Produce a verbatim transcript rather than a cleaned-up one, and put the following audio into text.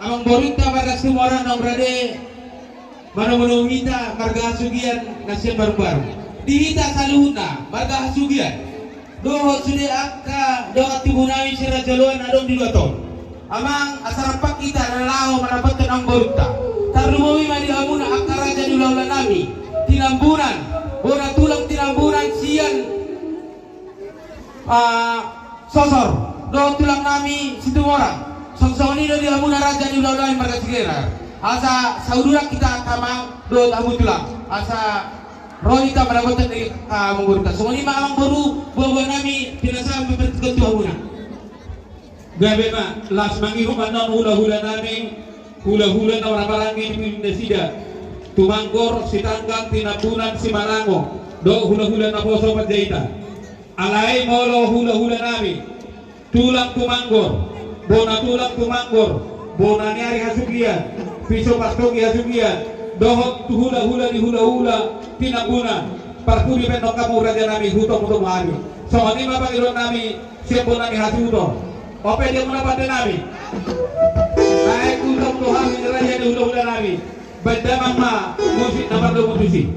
Amangborunta marga Situmorang naung rade manomu-nomu hita marga hasugian na sian baru-baru. Di hita saluhutna marga hasugian dohot sude angka dongan tubu nami si Raja Oloan adong di luat on. Amang, asa rampak hita na laho mandapothon amangborunta. Tarlumobi ma di hamuna angka raja ni hula-hula nami, Tinambunan, bona tulang Tinambunan sian ah, Sosor dohot tulang nami Situmorang. Songon i do di hamuna raja ni hula-hula nami marga Siregar. Asa saudara hita angka amang dohot hamu tulang, asa ro hita mandapothon di, ah, amangborunta. Songon i ma amangboru, boa-boa nami, pinasahat ma partingkian tu hamuna. Gabe ma, las mangihut annon hula-hula nami, hula-hula na marhahamaranggi di nasida. Tumanggor, Sitanggang, Tinambunan, Simarango, dohot hula-hula naposo Panjaitan. Alai molo hula-hula nami, tulang Tumanggor, bona tulang Tumanggor, bona ni ari hasugian, piso pastogi hasugian, dohot tu hula-hula ni hula-hula Tinambunan, parpudi pe annon hamu raja nami, hutomu-tomu hami. Songon i ma pangidoan nami sian bona ni hasuhuton. On pe di hamuna pande nami. Naeng hutomu-tomu hami raja ni hula-hula nami. Baen damang ma musik na mardomu tusi.